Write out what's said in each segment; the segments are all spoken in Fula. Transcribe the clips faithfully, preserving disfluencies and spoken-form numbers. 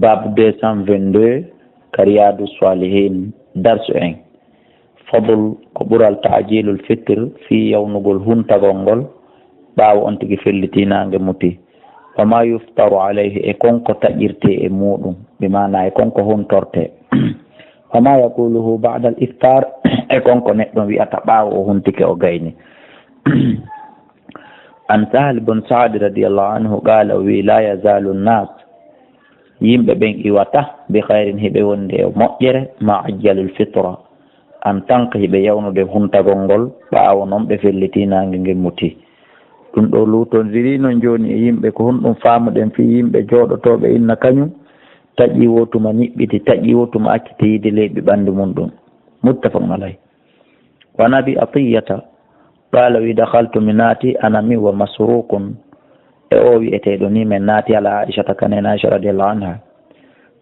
Baabu deux cent vingt-deux ka Riyaadu Saalihiin, darsu en. Fadl, ko ɓural ta'jiilul fitr, fii yawnugol huntagol ngol ɓaawo on tigi felliti naange muti. Wa maa yuftaru alayhi, e kon ko taƴirtee e muuɗum, bi maanaa e kon ko huntortee. Wa maa yaquluhu ba'dal iftar, e kon ko neɗɗo wi'ata ɓaawo o huntike o gayni. An Sahal bun Sa'd radiyallahu anhu qaala, o wi'i, laa yazaalu nnaas, yimɓe ɓen iwata, bi khayrin, hiɓe wonde e moƴƴere, maa ajjalul fitra, en tant que hiɓe yawnude huntagol ngol, ɓaawo non ɓe felliti naange ngen muti. Ɗum ɗoo luutondiri non jooni e yimɓe, ko honɗum faamuɗen fii yimɓe jooɗotooɓe inna kañum taƴi woo tuma niɓɓiti, taƴi woo tuma acciti yiide leeɓi ɓanndu mum ɗum. Muttafaqun alayh. Wa an Abi Atiyata qaala, wi, dakhaltu, mi naati, ana min wa Masruqun, e o wi'eteeɗo ni, min naati ala Aishata, ka neene Aisha radiyallahu anha.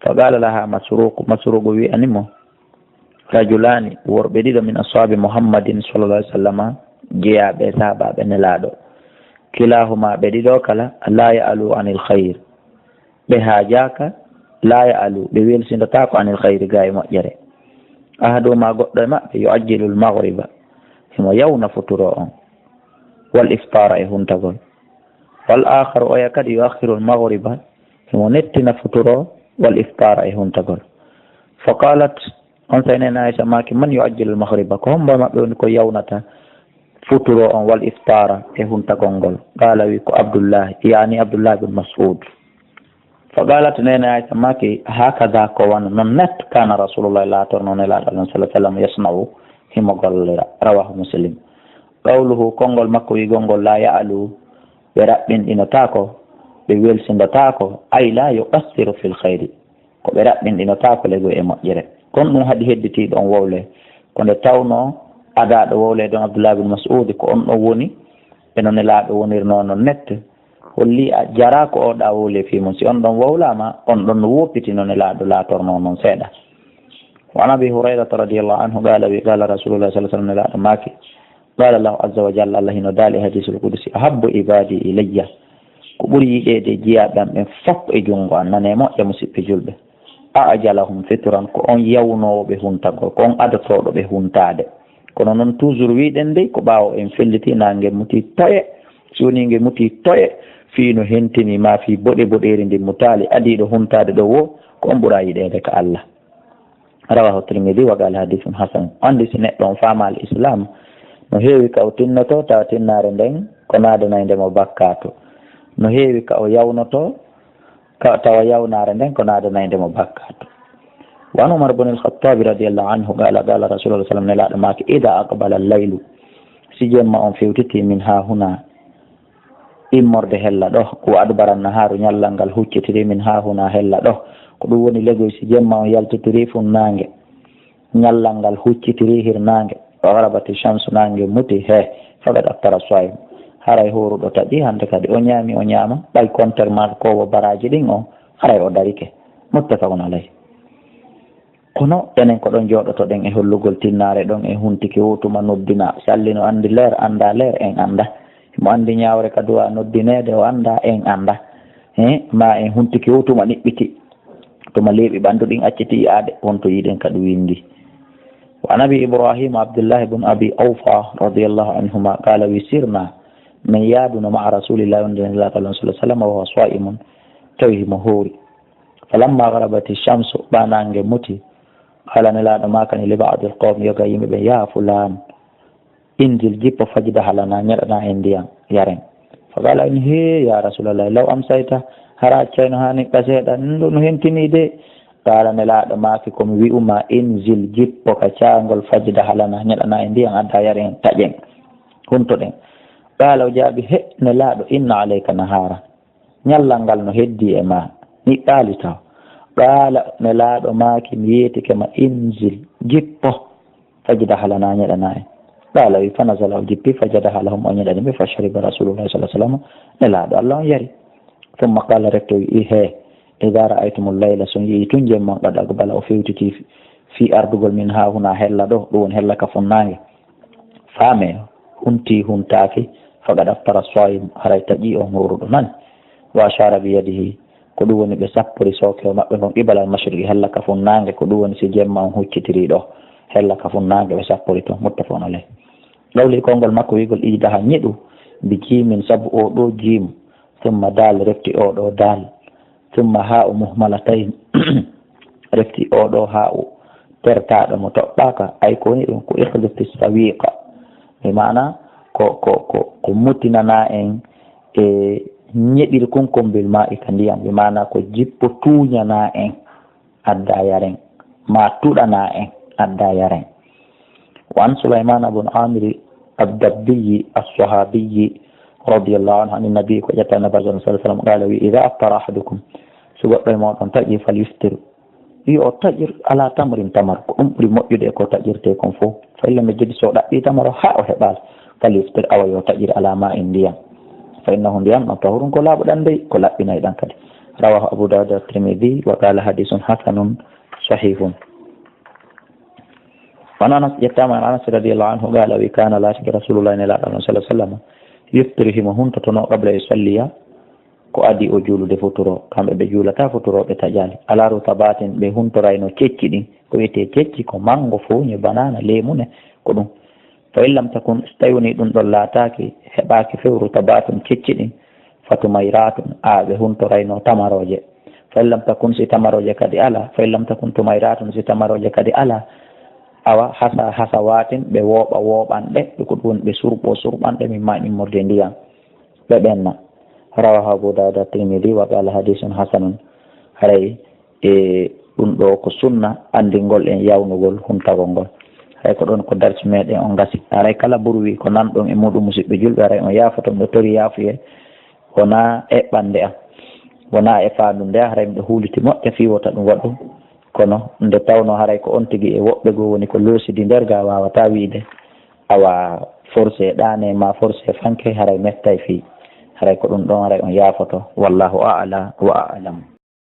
Fa qaala laha Masruq, Masruq wi'ani mo, rajulaani, worɓe ɗiɗo, min ashaabi Muhammadin sallallahu alaihi wasallama, jeyaaɓe e sahaabaaɓe Nelaaɗo. Kilahuma, ɓe ɗiɗo kala, laa ya'lu anil khayr. Ɓe haajaaka, laa ya'lu, ɓe welsindotaako anil khayri, gaa e moƴƴere. Ahaduhuma, goɗɗo e maɓɓe, yu'ajjilul maghriba, himo yawna futuro on, wal iftara, e huntagol. Wal akharu, oya kadi, yu'akhirul maghriba, himo nettina futuro, wal iftara, e huntagol. Fa qalat, on sey neene Aisha maaki, man yu'ajjilul maghriba, ko hombo e maɓɓe woni ko yawnata futuro on, wal iftara, e huntagol ngol? Qala, wi, ko Abdullah, yaani Abdullah bin Mas'ud. Fa qalat, neene Aisha maaki, hakadha, ko wano non net, kana Rasulullah, laatorno Nelaaɗo Allah sallallahu alaihi wasallam, yasna'u, himo gollira. Rawahu Muslim. Qawluhu, konngol makko wi'gol ngol, laa ya'lu, ɓe raɓɓinɗinotaako, ɓe welsindotaako, ay laa yuqassiru fil khayri, ko ɓe raɓɓinɗinotaako lego e moƴƴere. Kon ɗum haɗi hedditiiɗo on wowle, ko nde tawnoo adaaɗo wowleede on Abdullah bin Mas'ud ko on ɗon woni, e no Nelaaɗo wonirnoo non net, holli a jaraa ko o ɗa wowle fii mum. Si on ɗon wowlaama, on ɗon no woppiti no Nelaaɗo laatornoo non seeɗa. Wa an Abi Hurayrata radiyallahu anhu qaala, wi, qaala Rasulullah sallallahu alaihi wasallam, Nelaaɗo maaki, qaala Allahu azza wa jalla, Allah hino daali e hadiisul qudusi, ahabbu ibadi ilayya, ko ɓuri yiɗeede e jiyaaɓe am ɓen fof e junngo an. Nane moƴƴa, musiɓɓe julɓe. A'jalahum fitran, ko on yawnoowo ɓe huntagol, ko on adotooɗo ɓe huntaade. Kono non, toujours wi'ɗen dey, ko ɓaawo en felliti naange muti toye, si woni nge muti toye, fii no hentini maa fii boɗe boɗeeri ndin mutaali adiiɗo huntaade ɗo woo, ko on ɓura yiɗeede ka Allah. Rawahu Tirmidhi wa qala hadithun hasan. Anndi si neɗɗo on faamaali Islam, no heewi ka o tinnoto, tawa tinnaare nden ko naadanayde mo bakkaatu. No heewi ka o yawnoto, ka, tawa yawnaare nden ko naadanayde mo bakkaatu. Wa an Umar bin al-Khattab radiyallahu anhu qala, qala Rasulullah sallallahu alaihi wasallam, Nelaaɗo maaki, idha aqbala al-laylu, si jemma on fewtiti, min ha huna, immorde hella ɗo, wa adbara nahaaru, ñallal ngal huccitiri, min ha huna, hella ɗo. Ko ɗum woni legoy si jemma on yaltitiri funnaange, ñallal ngal huccitiri hirnaange, wa gharabati shamsu, naange muti, he, faqad aftara swa'im. Haray hooruɗo taƴi, hande kadi o ñaami, o ñaama, ɓay konter maa ko wo baraaji ɗin on, haray o darike. Muttafaqun alayh. Kono enen ko ɗon jooɗotoɗen e hollugol tinnaare ɗon, e huntike woo tuma noddina. Si Alla no anndi leer, annda leer, en annda. Mo anndi ñaawre ka duwa noddineede, o annda, en annda. He, ma en huntike woo tuma niɓɓiti. Tuma leeɓi ɓanndu ɗin acciti yi'aade, wonto yiɗen ka ɗum winndi. Wa an Abi Ibrahim Abdullah ibn Abi Awfa radiyallahu anhuma qala, wi, sirna, min yaaduno ma'a Rasulillah, wonde Nelaaɗo Allah sallallahu alaihi wasallam, wa huwa sa'imun, tawi himo hoori. Falamma gharabati shamsu, ɓa naange muti, qala, Nelaaɗo maakani li ba'dil qawmi, yoga yimɓe ɓen, ya fulan, inzil, jippo, fajdah lana, ñaɗana en ndiyan, yaren. Faqala, en, hee, ya Rasulallah, law amsayta, hara accayno haa niɓɓa seeɗa, ɗum ɗo no hentini de. Qala, Nelaaɗo maaki, ko mi wi'uma, inzil, jippo ka caangol, fajdah lana, ñaɗana en ndiyan, adda yaren, taƴen, huntoɗen. Qala, o jaabi, he, Nelaaɗo, inna alayka nahara. Ñallal ngal no heddii e maa, niɓɓaali taw. Qaala, Nelaaɗo maaki, mi yeetike ma, inzil, jippo, fajdah lana, ñaɗana en. Qaala, wi, fanazala, o jippi, fajadaha lahum, o ñaɗani ɓe, fashariba Rasulullah sallallahu alaihi wasallam, Nelaaɗo Allah on yari. Thumma qaala, rek to wi, hee, idha ra'aytumul layla, so on yi'ii tun jemma on qad aqbala, o fewtitii fii ardugol min haahuna, hella ɗo, ɗum woni hella ka funnaange. Faamee, huntii huntaaki, faqad aftara saa'im, haray taƴii on hooruɗo nani. Wa ashara bi yadihi, Ko ɗum woni ɓe sappori sooke o maɓɓe kon qibala al-mashriqi, hella ka funnaange. Ko ɗum woni si jemma on huccitirii ɗo, hella ka funnaange ɓe sappori ton. Muttafaqun alayh. Ɗawli konngol makko wi'gol ijdaha, ñiɗu, bi jiimin, sabu oo ɗoo jiim, summa daal, refti oo ɗoo daal, summa haa'u muhmalatayn, refti oo ɗoo haa'u tertaaɗo mo toɓɓaaka. Ay ko woni ɗum, ko ihdus sawiqa, bi maana ko, ko, ko, ko muttinanaa en e ñeɓirkun kon bil maa'i ka ndiyam, bi maana ko jippo tuuñanaa en adda yaren, maa tuɗanaa en adda yaren. Wa an Sulaymana bun Amiri ad-Dabbiyi as-Sahabiyi radiyallahu anhu, an nabi, ko ƴetta Nabi sallallahu alaihi wasallam, qala, wi, idha aftara ahadukum, so goɗɗo e mooɗon taƴi, fal yuftir, yo o taƴir ala tamrin, tamar, ko ɗum ɓuri moƴƴude e ko taƴirte kon fof. Fa in lam yajid, so ɗaɓɓi tamaro haa o heɓaali, fal yuftir, awa yo taƴir ala ma'in, ndiyam. Fa innahu, ndiyam ɗon, tahurun, ko laaɓuɗan dey, ko laɓɓinayɗan kadi. Rawahu Abu Dawud wa Tirmidhi wa qala hadithun hasanun sahihun. Wa an Anas, ƴettaama an Anas radiyallahu anhu, qala, wi, kana, laatike Rasulullah, Nelaaɗo Allah sallallahu alaihi wasallam, yuftiru, himo huntotonoo, qabla yusalliya, ko adii o juulude futuro. Kamɓe ɓe juulata futuro ɓe taƴaali. Ala rutabatin, ɓe huntorayno cecci ɗin. Ko wiyetee cecci, ko mango, fuuñe, banana, leemune, ko ɗum. Fa in lam takun, so tawi woni ɗum ɗon laataaki, heɓaaki few rutabatun, cecci ɗin, fa tumayratun, a, ɓe huntorayno tamarooje. Fa in lam takun, si tamarooje kadi alaa, fa in lam takun tumayratun, si tamarooje kadi alaa, awa, hasa hasawatin, ɓe wooɓa wooɓanɗe, ɓe ko ɗum woni ɓe surɓo surɓanɗe min ma immorde ndiyam, ɓe ɓenna. Rawahu Abu Dawud wa Tirmidhi wa qala hadithun hasanun. Haray e ɗum ɗo ko sunna anndingol en yawnugol huntagol ngol. Hay ko ɗon ko darsi meɗen on gasi. Haray kala burwi ko nanɗon e muɗum, musiɓɓe julɓe, haray on yaafoto, miɗo tori yaafuye. Wonaa eɓɓande am, wonaa e faandu nde, haray miɗo huuliti moƴƴa fii wota ɗum waɗu. Kono nde tawnoo haray ko on tigi e woɓɓe goo woni ko loosidi nder gaa, waawataa wiide awa forcé ɗaane ma forcé fanke, haray mettay fii. Haray ko ɗum ɗon haray on yaafoto. Wallahu a'la wa a'lam.